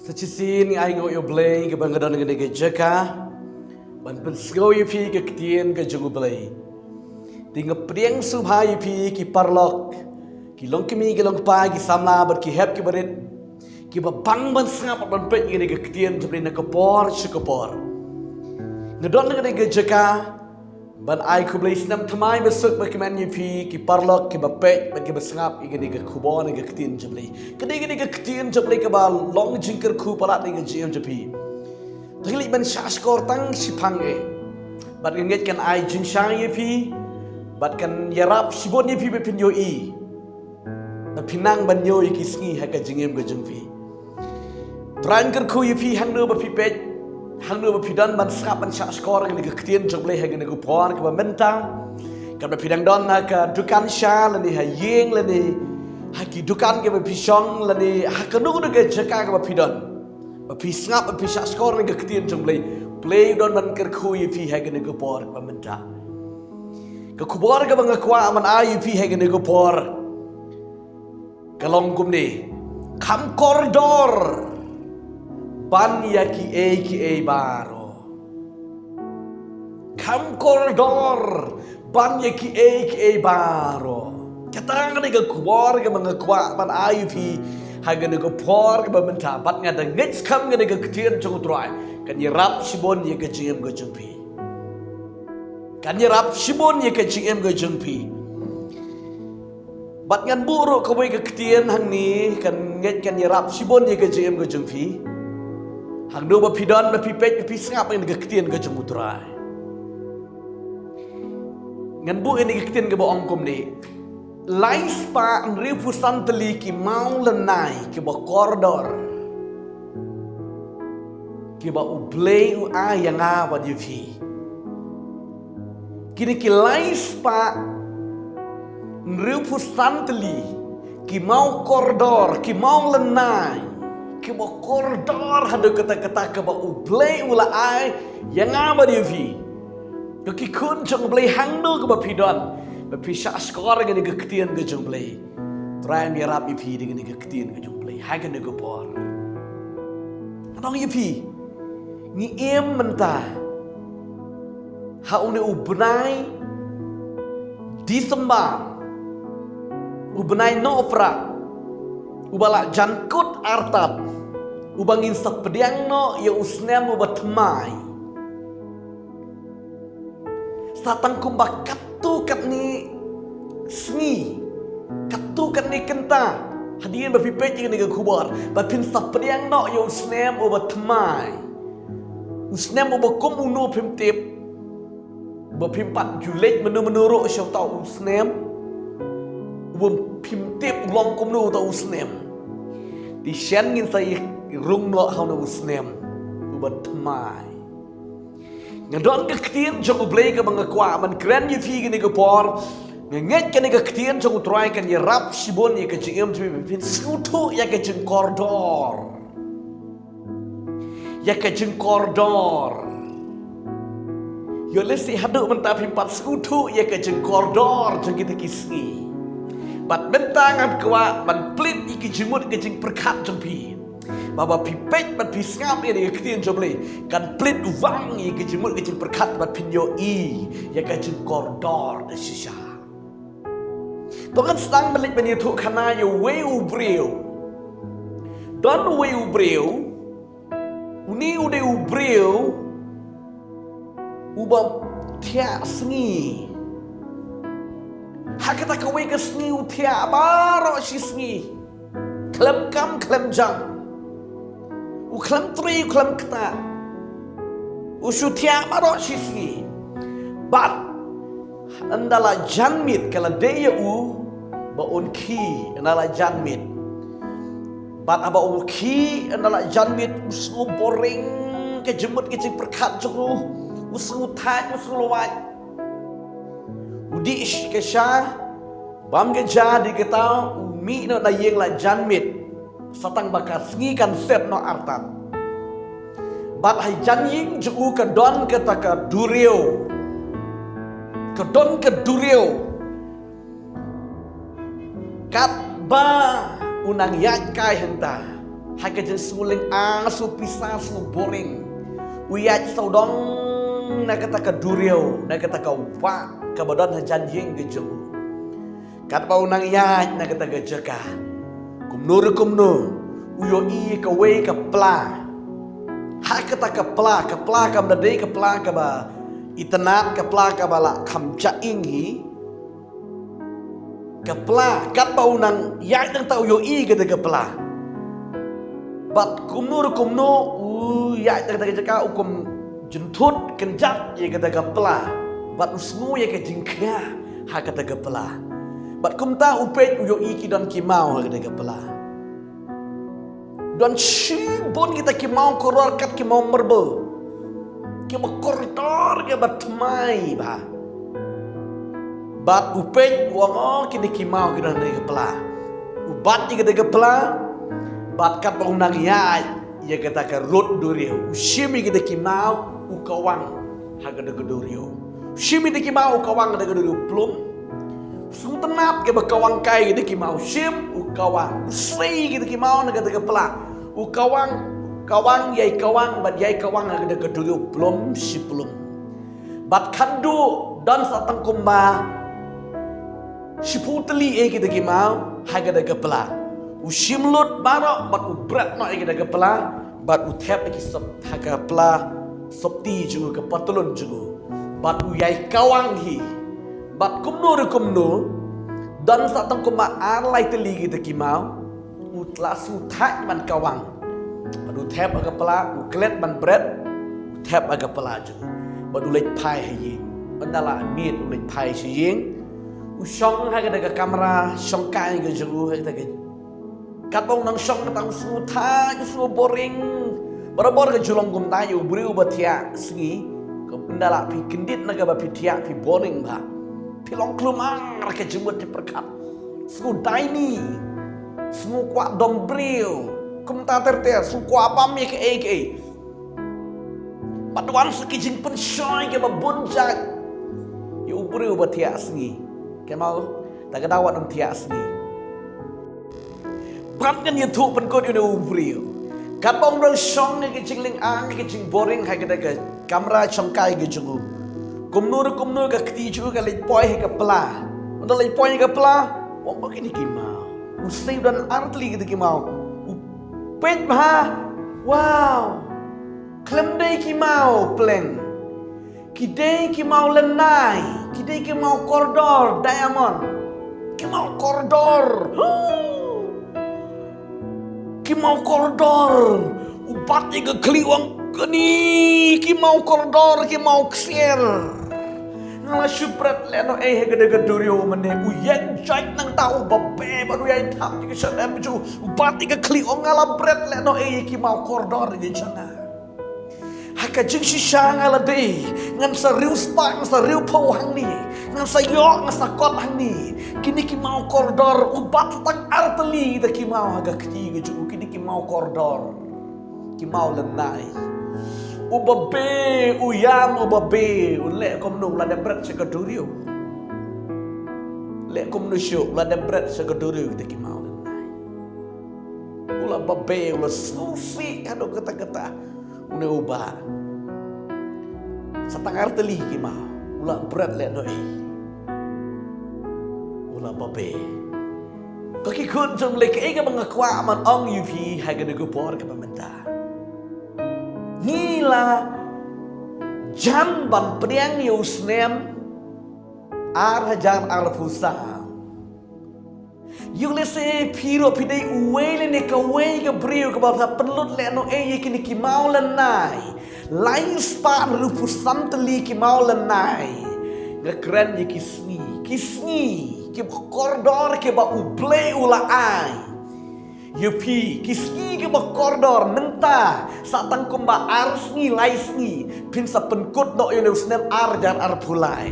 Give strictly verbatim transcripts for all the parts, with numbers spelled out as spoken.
Sa shisien ngi ai nguh ïa U Blei kaba nga don ha kane ka jaka ban pynsngew ïa phi ka ktien ka jong U Blei. Te nga pdiang sngewbha ïa phi ki paralok, ki longkmie ki longkpa, ki samla bad ki hep ki barit, kiba bang ban sngap bad ban peit ïa kane ka ktien jong U Blei na ka por sha ka por. Nga don ha kane ka jaka ban ai khublei snem thymmai basuk bakmen ïa phi ki paralok kiba peit bad kiba sngap ïa kane ka khubor, ïa ka ktien jong U Blei. Kane, kane ka ktien jong U Blei kaba long jingkyrkhu palat ïa ka jingim jong phi. Te ngi leit ban shahshkor tang shiphang eh. Bad nga ngeit kan ai jingshai ïa phi bad kan ïarap shibun ïa phi ba phin ïohi, ba phin nang ban ïoh ïa ki sngi ha ka jingim ka jong phi. Trai un kyrkhu ïa phi hangno ba phi peit, hangno ba phi don ban sngap ban shahshkor ïa kane ka ktien jong U Blei ha kane ka por kaba mynta. Katba phi dang don ha ka dukan sha lane ha ïing lane ha ki dukan kiba phi shong lane ha kano kano ka jaka kaba phi don, ba phi sngap ba phi shahshkor ïa kane ka ktien jong U Blei, U Blei u don ban kyrkhu ïa phi ha kane ka por kaba mynta. Ka khubor kaba nga kwah ban ai ïa phi ha kane ka por ka long kumne: Kham kordor ban ïa kiei kiei baroh. Kham kordor ban ïa kiei kiei baroh. Kata kane ka khubor kaba nga kwah ban ai ïa phi ha kane ka por kaba mynta, bad nga da ngeit skhem kane ka ktien jong U Trai kan ïarap shibun ïa ka jingim ka jong phi. Kan ïarap shibun ïa ka jingim ka jong phi. Bad ngan buh ruh kawei ka ktien hangne, nga ngeit kan ïarap shibun ïa ka jingim ka jong phi. Hangno ba phi don ba phi peit ba phi sngap ïa ka ktien ka jong U Trai, ngan buh ïa ka ktien kaba ong kumne: Lai spah hynriewphew san tylli ki mawlynnai kiba kordor, kiba U Blei u ai ïa nga bad ïa phi. Kine ki lai spah hynriewphew san tylli ki maw kordor, ki mawlynnai kiba kordor haduh katta katta, kaba U Blei u la ai ïa nga bad ïa phi. Ko ki khun jong U Blei, hangno kaba phi don ba phi shahshkor ïa kane ka ktien ka jong U Blei, Trai un ïarap ïa phi da kane ka ktien ka jong U Blei ha kane ka por. Nga ong ïa phi, ngi im mynta ha une u bnai December, u bnai Nohprah, uba la jan kut artat, uba ngin sa pdiang noh ïa u snem uba thymmai. Sa tang kumba katto katne sngi, katto katne kynta, hadien ba phi peit ïa kane ka khubor, ba phin sa pdiang noh ïa u snem uba thymmai. U snem uba kum uno phim tip, uba phim pat ju leit mynno mynno ruh sha uta u snem, uba phim tip u long kumno uta u snem. Te shen ngin sa ïa rung noh ha une u snem uba thymmai. Nga don ka ktien jong U Blei kaba nga kwah ban kren ïa phi kane ka por. Nga ngeit kane ka ktien jong U Trai kan ïarap shibun ïa ka jingim jong phi, phin sngewthuh ïa ka jingkordor. Ïa ka jingkordor. Ïoh lehse haduh mynta phim pat sngewthuh ïa ka jingkordor jong kita ki sngi. Bad mynta ngan kwah ban plie ïa ki jingmut ki jingpyrkhat jong phi. Ba, ba phi peit bad phi sngap ïa ka ktien jong U Blei, kan plie wang ïa ki jingmut ki jingpyrkhat bad phin ïohi ïa ka jingkordor da shisha. To ngan sdang ban leit ban ïathuh khana ïa uwei u briew. Don uwei u briew, une u dei u briew uba thiah sngi. Ha kata kawei ka sngi u thiah baroh shi sngi. Khlem kam khlem jam. U khlem trei u khlem ktah. U shu thiah baroh shi sngi. Bad ynda la jan miet ka la dei ïa u ba un khie ynda la jan miet. Bad haba u khie ynda la jan miet u sngew boring, ka jingmut ka jingpyrkhat jong u, u sngew thait, u sngew lwait. U dih ka sha, bam ka ja, dih kata, u mih noh na ïing la jan miet. Sa tang ba ka sngi kan set noh artat. Bad ha jan ïing jong u ka don kata ka duriaw. Ka don ka duriaw. Katba u nang ïaid kai hangta, Ha ka jingsngewlyngngoh, sngewpisa, sngewboring, u ïaid sawdong na kata ka duriaw, na kata ka wah kaba don hajan ïing ka jong u. Katba u nang ïaid na kata ka jaka, kumno re kumno, u ïohi ïa kawei ka pla. Ha kata ka pla, ka pla kam da dei ka pla kaba itynnad, ka pla kaba la kham ja ing hi. Ka pla, katba u nang ïaid nangta u ïohi kata ka pla. Bad kumno re kumno, u ïaid na kata ka jaka, u kum jynthut kynjat ïa kata ka pla. Bad u sngew ïa ka jingkhia ha kata ka pla. Bad kumta u peit u ïohi ki don ki maw ha kata ka pla. Don shibun kita ki maw kordor kat ki maw marble, kiba kordor kiba thymmai bha. Bad u peit u ong, "Oh, kine ki maw ki don ha ka pla." U bat ïa kata ka pla. Bad katba u nang ïaid ïa kata ka rud duriaw, u shim ïa kita ki maw, u kawang ha kata ka duriaw. U shim ïa kita ki maw, u kawang ha kata ka duriaw plum. Sngewtynnad kaba kawang kai kita ki maw, u shim, u kawang. U sei kita ki maw na kata ka pla, u kawang, kawang, ïai kawang bad ïai kawang ha kata ka duriaw plum shi plum. Bad khadduh don sa tang kumba shiphew tylli ïa kita ki maw ha kata ka pla. U shim lut baroh bad u bret noh ïa kata ka pla, bad u thep ïa ki sop ha ka pla sopti jong u, ka patlun jong u. Bad u ïai kawang hi. Bad kumno re kumno, don sa tang kumba ar lai tylli kita ki maw, u la sngewthait ban kawang. Bad u thep ha ka pla, u klet ban bret, u thep ha ka pla jong u. Bad u leit phai ha ïing. Ynda la miet u leit phai sha ïing. U shong ha kata ka kamra shongkai ka jong u, ha kata ka, katba u nang shong, kata u sngewthait, u sngewboring. Barabor ka ju long kumta ïa u briew ba thiah sngi. Ka ynda la phi kyndit na kaba phi thiah, phi boring bha. Phi long khlem ar ka jingmut jingpyrkhat. Sngewdaini. Sngewkwah dom briew. Kumta ter ter, sngewkwah bam ïa kaei kaei. Bad wan sa ki jingpynshoi kiba bun jait ïa u briew ba thiah sngi. Ka maw, ta ka daw wat ym thiah sngi. Bad ngan ïathuh pynkut ïa une u briew. Katba u nang shong ïa ka jinglyngngoh, ïa ka jingboring ha kata ka kamra shongkai ka jong u, kumno re kumno ka kti jong u ka leit poi ha ka pla. Ynda leit poi ha ka pla, u ong, "Oh, kine ki maw." U sei u don ar tylli kita ki maw. U peit bha. Wow. Khlem dei ki maw pleng. Ki dei ki maw lynnai. Ki dei ki maw kordor, diamond. Ki maw kordor. Ki maw kordor. U bat ïa ka khlieh u ong, "Kine ki maw kordor, ki maw ksiar. Nga la shu bret lehnohei ha kata ka duriaw mynne." U ïeng jait nangta, u babe bad u ïai thap ïa ka shandem jong u. U bat ïa ka khlieh u ong, "Nga la bret lehnohei ïa ki maw kordor ïa jong nga. Ha ka jingshisha nga la dei, ngan sa riewspah, ngan sa riewphew hangne. Ngan sa ïoh, ngan sa kot hangne. Kine ki maw kordor." U bat tang ar tylli da ki maw ha ka kti ka jong u, "Kine ki maw kordor, ki maw lynnai." U babe, u ïam, u babe, u leh kumno, u la dep bret sha ka duriaw. Leh kumno shuh, u la dep bret sha ka duriaw kita ki maw lynnai. U la babe, u la sngewsih haduh katta katta. Une u bah. Sa tang ar tylli ki maw, u la bret lehnohei. U la babe. Ko ki khun jong U Blei, kaei kaba nga kwah ban ong ïa phi ha kane ka por kaba mynta. Ngi la jan ban pdiang ïa u snem ar hajar arphew saw. Ïoh lehse phi ruh phi dei uwei lane kawei ka briew kaba la pynlut lehnohei ïa kine ki maw lynnai. Lai spah hynriewphew san tylli ki maw lynnai. Nga kren ïa ki sngi, ki sngi kiba kordor kiba U Blei u la ai ïa phi, ki sngi kiba kordor. Nangta sa tang kumba ar sngi, lai sngi, phin sa pynkut noh ïa une u snem ar hajar arphew lai.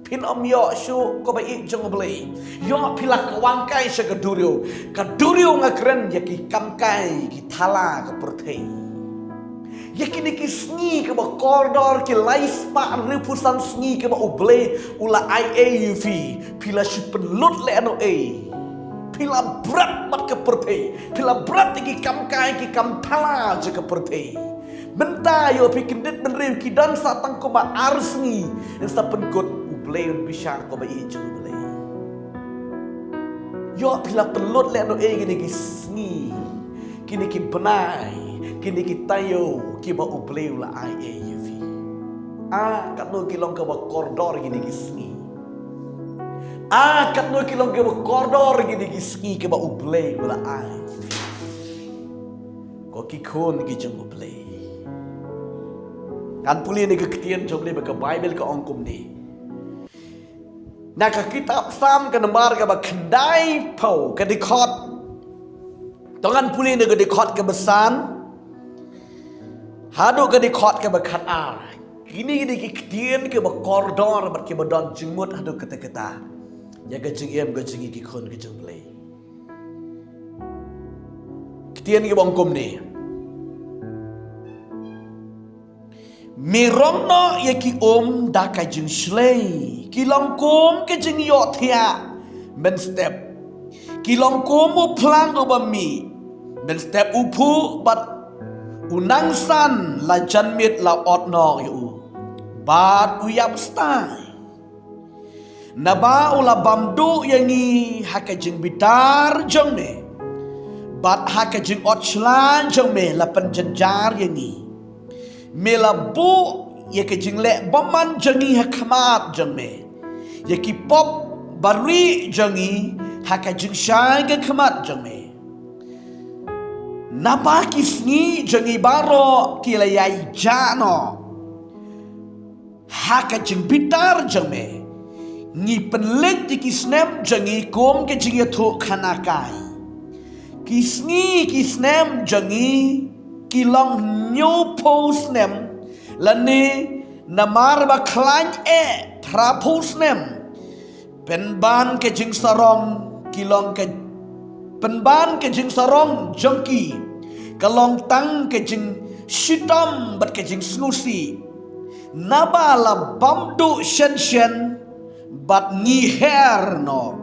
Phin ym ïoh shuh ko ba ïeit jong U Blei. Ïoh phi la kawang kai sha ka duriaw. Ka duriaw nga kren ïa ki kam kai, ki thala ka pyrthei. Ïa kine ki sngi kiba kordor, ki lai spah hynriewphew san sngi kiba U Blei u la ai ei ïa phi, phi la shu pynlut lehnohei? Phi la bret bad ka pyrthei. Phi la bret ïa ki kam kai ki kam thala jong ka pyrthei. Mynta ïoh phi kyndit bynriew ki don sa tang kumba ar sngi. Yn sa pynkut U Blei un bishar kumba ïeit jong U Blei. Ïoh phi la pynlut lehnohei kine ki sngi, kine ki bnai, kine ki taïew kiba U Blei u la ai ei ïa phi. Ah, katno ki long kaba kordor kine ki sngi. Ah, katno ki long kaba kordor kine ki sngi kiba U Blei u la ai. Ko ki khun ki jong U Blei. Ngan pule na ka ktien jong U Blei ba ka Baibl ka ong kumne. Na ka kitab Salm ka nambar kaba khyndaiphew, ka dkhot. To ngan pule na ka dkhot kaba san haduh ka dkhot kaba khatar. Kine, kine ki ktien kiba kordor bad kiba don jingmut haduh katta katta ïa ka jingim ka jong ngi ki khun ki jong U Blei. Ktien kiba ong kumne. Me rong noh ïa ki um da ka jingshlei, ki long kum ka jingïohthiah mynstep. Ki long kum u phlang uba mih mynstep u phuh, bad u nangsan la janmiet la ot noh ïa u, bad u ïap stai. Naba u la bam duh ïa ngi ha ka jingbitar jong me, bad ha ka jingot shlad jong me la pynjynjar ïa ngi. Me la buh ïa ka jingleh bymman jong ngi ha khmat jong me, ïa ki pop barieh jong ngi ha ka jingshai ka khmat jong me. Naba ki sngi jong ngi baroh ki la ïai jah noh ha ka jingbitar jong me. Ngi pynleit ïa ki snem jong ngi kum ka jingïathuhkhana kai. Ki sngi ki snem jong ngi ki long hynñiewphew snem, lane namar ba khlaiñ eh phraphew snem. Pynban ka jingsarong ki long ka, pynban ka jingsarong jong ki ka long tang ka jingshitom bad ka jingsngewsih. Naba la bam duh shen shen bad ngi her noh.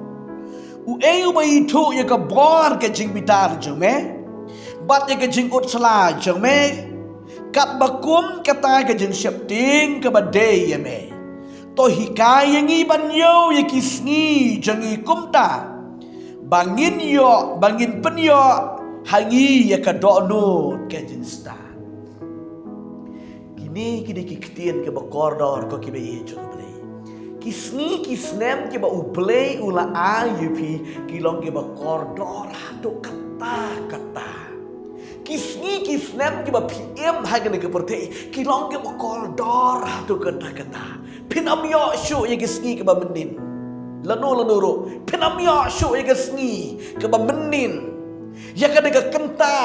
Uei uba ithuh ïa ka bor ka jingbitar jong me bad ïa ka jingut shlad jong me, katba kum kata ka jingsheptieng kaba dei ïa me? To hikai ïa ngi ban ïoh ïa ki sngi jong ngi kumta, ba ngin ïoh, ba ngin pynïoh ha ngi ïa ka dohnud ka jingstad. Kine, kine ki ktien kiba kordor ko kiba ïeit jong U Blei. Ki sngi ki snem kiba U Blei u la ai ïa phi ki long kiba kordor haduh katta katta. Ki sngi ki snem kiba phi im ha kane ka pyrthei ki long kiba kordor haduh katta katta. Phin ym ïoh shuh ïa ki sngi kiba mynnin. Lano lano ruh phin ym ïoh shuh ïa ki sngi kiba mynnin. Ïa kane ka kynta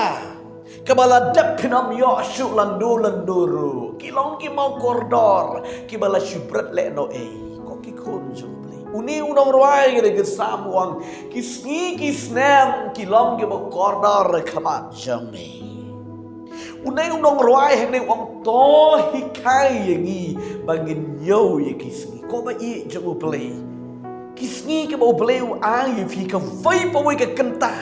kaba la dep phin ym ïoh shuh lano lano ruh. Ki long ki mawkordor kiba la shu bret lehnohei. Ko ki khun jong U Blei. Une u nongrwai kane ka Salm u ong, ki sngi ki snem ki long kiba kordor ha khmat jong me. Une u nongrwai hangne u ong to hikai ïa ngi ba ngin ïoh ïa ki sngi. Ko ba ïeit jong U Blei. Ki sngi kiba U Blei u ai ïa phi, kawei pa kawei ka kynta,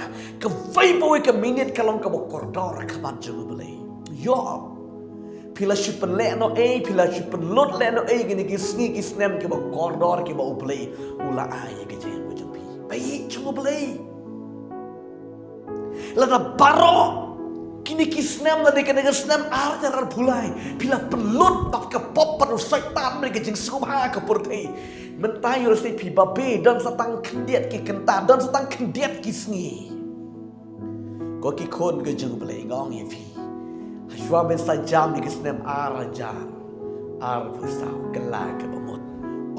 kawei pa kawei ka minit ka long kaba kordor ha khmat jong U Blei. Ïoh. Phi la shu pynlehnohei, phi la shu pynlut lehnohei kine ki sngi ki snem kiba kordor kiba U Blei u la ai ïa ka jingim ka jong phi. Ba ïeit jong U Blei. Lada baroh kine ki snem, lada kine ki snem ar hajar arphew lai phi la pynlut bad ka pop bad u Soitan bad ka jingsngewbha ka pyrthei, mynta ïoh lehse phi babe, don sa tang khyndiat ki kynta, don sa tang khyndiat ki sngi. Ko ki khun ka jong U Blei, nga ong ïa phi, hashwa ban sa jam ïa ki snem ar hajar arphew saw, kylla kaba mut.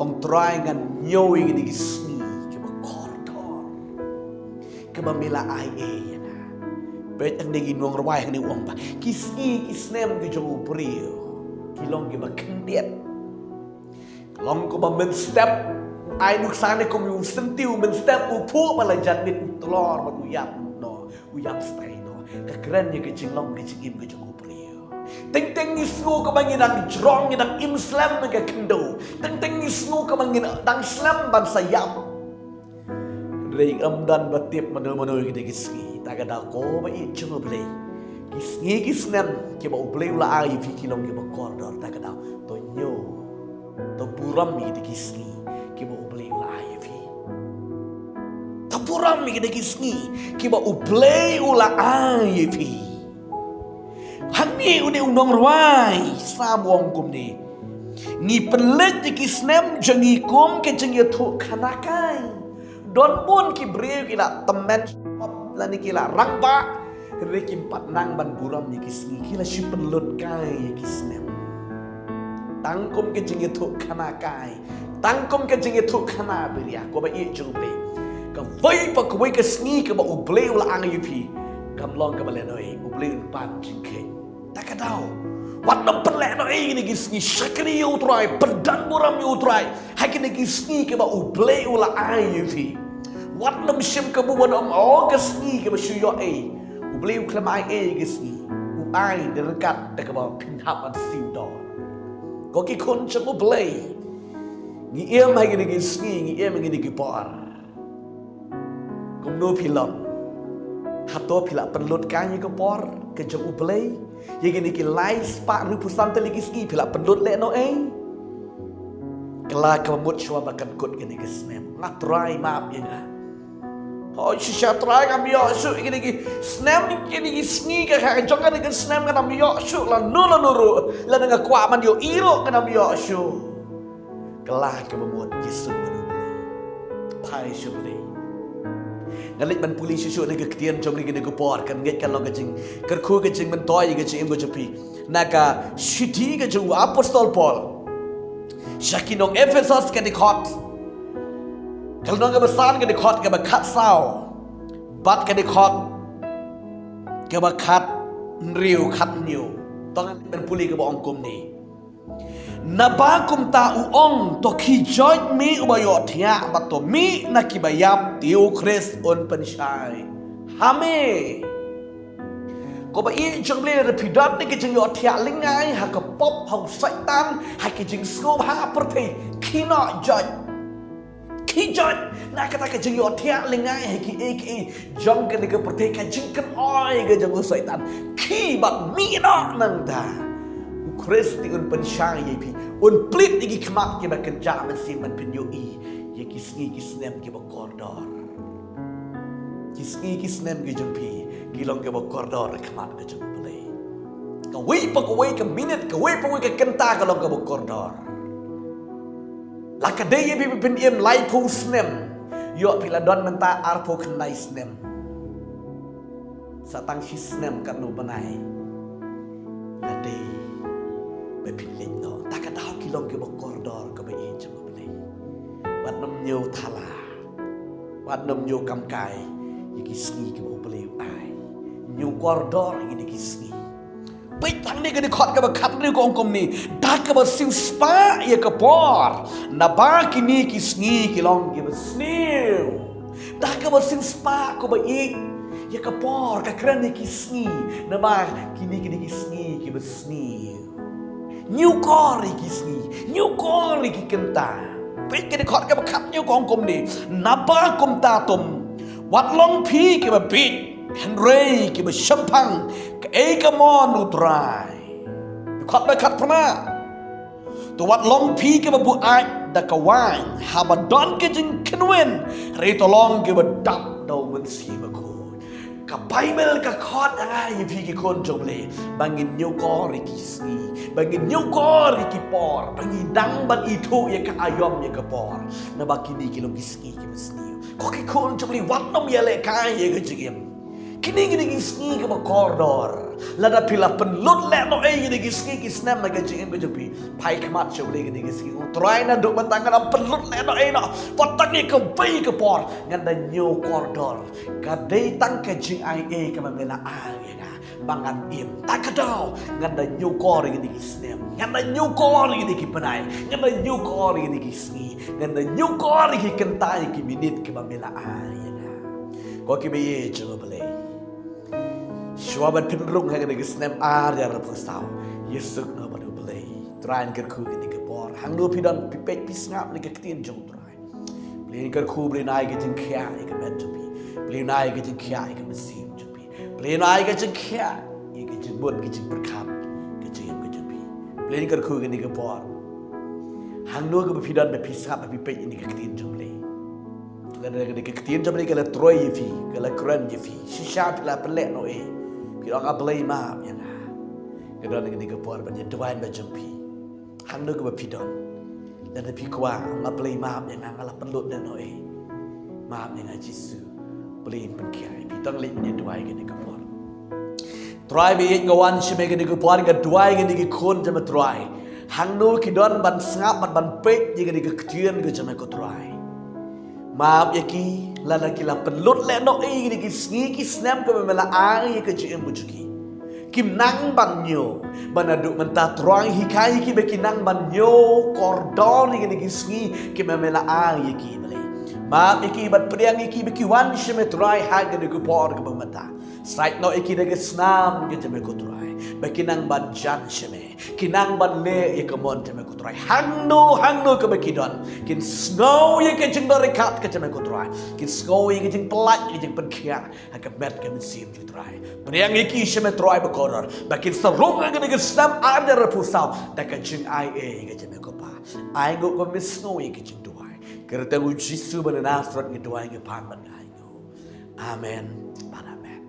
Ong Trai, ngan ñiew ïa kine ki sngi kiba kordor, kiba me la ai ei ïa nga. Peit hangne, ki nongrwai hangne u ong ba ki sngi ki snem ki jong u briew ki long kiba khyndiat. Long kumba mynstep, ai nuksa ne kum u syntiew, mynstep u phuh ba la jan miet, u tlor bad u ïap noh, u ïap stai noh. Ka kren ïa ka jinglong ka jingim ka jong u briew. Teng teng ngi sngew kaba ngi dang jrong, ngi dang im slem ha ka khyndew. Teng teng ngi sngew kaba ngi dang slem ban sa ïap. Dei ym don ba tip mano mano ïa kine ki sngi. Ta ka daw ko ba ïeit jong U Blei, ki sngi ki snem kiba U Blei u la ai ïa phi ki long kiba kordor. Ta ka daw to ñiew, to burom ïa kine ki sngi kiba U Blei u la ai ïa phi. To burom ïa kine ki sngi kiba U Blei u la ai ïa phi. Hangne une u nongrwai Salm u ong kumne: Ngi pynleit ïa ki snem jong ngi kum ka jingïathuhkhana kai. Don bun ki briew ki la tymmen shop lane ki la rangbah, hynrei kim pat nang ban burom ïa ki sngi, ki la shu pynlut kai ïa ki snem. Tang kum ka jingïathuhkhana kai, tang kum ka jingïathuhkhana bria, ko ba ïeit jong U Blei. Kawei pa kawei ka sngi kaba U Blei u la ai ïa phi kam long kaba lehnohei, U Blei un pan jingkheiñ. Ta ka daw wat nym pynlehnohei ïa kine ki sngi. Shakri ïa U Trai, pyndonkam burom ïa U Trai ha kine ki sngi kiba U Blei u la ai ïa phi. Wat nym shim kabu, wat nym ong ka sngi kaba shu ïoh ei. U Blei u khlem ai ei ïa ki sngi, u ai da ryngkat da kaba phin hap ban siew dor. Ko ki khun jong U Blei, ngi im ha kine ki sngi, ngi im ha kine ki por. Kumno phi long? Hato phi la pynlut kai ïa ka por ka jong U Blei? Ïa kine ki lai spah hynriewphew san tylli ki sngi phi la pynlut lehnohei? Kylla kaba mut shuwa ba kan kut kine ki snem, nga trai map ïa nga. Hooid shisha Trai, ngam ïoh shuh ïa kine ki snem, kine ki sngi ka jong kane ka snem, ngam ïoh shuh lano lano ruh, lada nga kwah ban ïohi ruh ngam ïoh shuh. Kylla kaba mut, Jisu manu. Phai sha U Blei. Nga leit ban pule shuh shuh na ka ktien jong U Blei kane ka por, kan ngeit kan long ka jingkyrkhu, ka jingmyntoi ïa ka jingim ka jong phi. Na ka shithi ka jong u Apostol Paul sha ki nong Ephesos, ka dkhot, ka lynnong kaba san, ka dkhot kaba khatsaw bad ka dkhot kaba khathynriew, khathynñiew. To ngan leit ban pule, kaba ong kumne: Naba kumta u ong, to khie joit me uba ïohthiah, bad to mih na kiba ïap, te U Khrist un pynshai ha me. Ko ba ïeit jong U Blei, lada phi don ïa ka jingïohthiah lyngngai ha ka pop, ha u Soitan, ha ka jingsngewbha pyrthei, khie noh joit. Khie joit na kata ka jingïohthiah lyngngai ha kiei kiei jong kane ka pyrthei, ka jingkynoi ka jong u Soitan. Khie bad mih noh nangta. U Khrist te un pynshai ïa phi, un plie ïa ki khmat kiba kynjah mynsiem ban pynïohi ïa ki sngi ki snem kiba kordor. Ki sngi ki snem ki jong phi ki long kiba kordor ha khmat ka jong U Blei. Kawei pa kawei ka minit, kawei pa kawei ka kynta ka long kaba kordor. La ka dei ïa phi ba phin im laiphew snem, ïoh phi la don mynta arphew khyndai snem. Sa tang shi snem katno bnai la dei ba phin leit noh. Ta ka daw ki long kiba kordor, ko ba ïeit jong U Blei. Wat nym ñiew thala, wat nym ñiew kamkai ïa ki sngi kiba U Blei u ai. Ñiew kordor ïa kine ki sngi. Peit hangne ka dkhot kaba khathynriew, ka ong kumne: Da kaba siewspah ïa ka por, naba kine ki sngi ki long kiba sniew. Da kaba siewspah, ko ba ïeit, ïa ka por, ka kren ïa ki sngi, naba kine, kine ki sngi kiba sniew. Ñiewkor ïa ki sngi, ñiewkor ïa ki kynta. Peit ka dkhot kaba khathynñiew, ka ong kumne: Naba kumta to wat long phi kiba bieit, hynrei kiba shemphang, kaei ka mon U Trai. Dkhot ba khatphra: To wat long phi kiba buaid da ka waiñ haba don ka jingkynwin, hynrei to long kiba dap da U Mynsiem Bakhuid. Ka Baibl ka khot ïa nga ïa phi ki khun jong U Blei ba ngin ñiewkor ïa ki sngi, ba ngin ñiewkor ïa ki por, ba ngin dang ban ithuh ïa ka aïom ïa ka por. Naba kine ki long ki sngi kiba sniew. Ko ki khun jong U Blei, wat nym ïalehkai ïa ka jingim. Kine, kine ki sngi kiba kordor, lada phi la pynlut lehnohei ïa kine ki sngi ki snem na ka jingim ka jong phi, phai khmat sha U Blei kine ki sngi, U Trai, naduh mynta ngan ym pynlut lehnohei noh wat tang ïa kawei ka por. Ngan da ñiew kordor. Ka dei tang ka jingaiei kaba me la ai ïa nga ba ngan im. Ta ka daw ngan da ñiewkor ïa kine ki snem, ngan da ñiewkor ïa kine ki bnai, ngan da ñiewkor ïa kine ki sngi, ngan da ñiewkor ïa ki kynta, ïa ki minit kiba me la ai ïa nga. Ko kiba ïeit jong U Blei, shuwa ban phin rung ha kine ki snem ar hajar arphew saw, ïasuk noh bad U Blei. Trai, ngan kyrkhu kine ki por, hangno phi don, phi peit, phi sngap ïa ka ktien jong U Trai. Blei, ngi kyrkhu, Blei, un ai ka jingkhiah ïa ka met jong phi. Blei, un ai ka jingkhiah ïa ka mynsiem jong phi. Blei, un ai ka jingkhiah ïa ka jingmut, ka jingpyrkhat, ka jingim ka jong phi. Blei, ngi kyrkhu kane ka por, hangno kaba phi don ba phi sngap ba phi peit ïa kane ka ktien jong Blei. Lada kane ka ktien jong Blei ka la troi ïa phi, ka la kren ïa phi, shisha phi la pynleh noh ei, phi ong, A Blei, map ïa nga. Ka don kane ka por ban ïa duwai na jong phi. Hangno kaba phi don, lada phi kwah, ong, A Blei, map ïa nga, nga la pynlut noh ei. Map ïa nga Jisu. Blei un pynkhiah ïa phi. To ngin leit ban ïa duwai kane ka por. Trai ba ïeit, nga wan sha me kane ka por, nga duwai ïa kine ki khun jong me Trai. Hangno ki don ban sngap bad ban peit ïa kane ka ktien ka jong me ko Trai. Map ïa ki, lada ki la pynlut leh noh ei ïa kine ki sngi ki snem kiba me la ai ïa ka jingim ka jong ki. Kim nang ban ñiew. Ba naduh mynta Trai hikai ïa ki ba ki nang ban ñiew kordor ïa kine ki sngi kiba me la ai ïa ki, Blei. Map ïa ki bad pdiang ïa ki ba ki wan sha me Trai ha kane ka por kaba mynta. Sait noh ïa ki da ka snam ka jong me ko Trai, ba ki nang ban jan sha me, ki nang ban leh ïa ka mon jong me ko Trai. Hangno hangno kaba ki don, kin sngew ïa ka jingdon ryngkat ka jong me ko Trai, kin sngew ïa ka jingpyllait, ïa ka jingpynkhiah ha ka met ka mynsiem jong Trai. Pdiang ïa ki sha me Trai bakordor, ba kin sa rung ha kane ka snem ar hajar arphew saw da ka jingai ei ka jong me ko Pa. Ai nguh ba me sngew ïa ka jingduwai. Ka kyrteng u Jisu ba na Nasareth ngi duwai, ngi pan bad ngi ai nguh. Amen bad amen.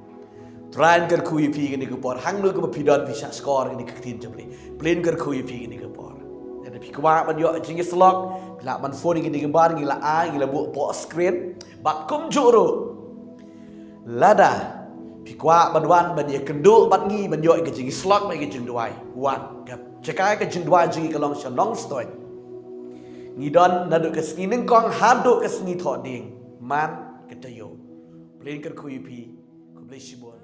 Trai un kyrkhu ïa phi kane ka por, hangno kaba phi don phi shah shkor ïa kane ka ktien jong Blei. Blei un kyrkhu ïa phi kane ka por. Lada phi kwah ban ïoh jingïasyllok, phi lah ban phone ïa kane ka number ngi la ai, ngi la buh hapoh screen. Bad kumjuh ruh, lada phi kwah ban wan ban ïakynduh bad ngi ban ïoh ïa ka jingïasyllok bad ïa ka jingduwai, wan. Ka jaka ka jingduwai jong ngi ka long sha Nongstoiñ. Ngi don naduh ka sngi nyngkong haduh ka sngi Thohdieng man ka taïew. Blei un kyrkhu ïa phi. Khublei shibun.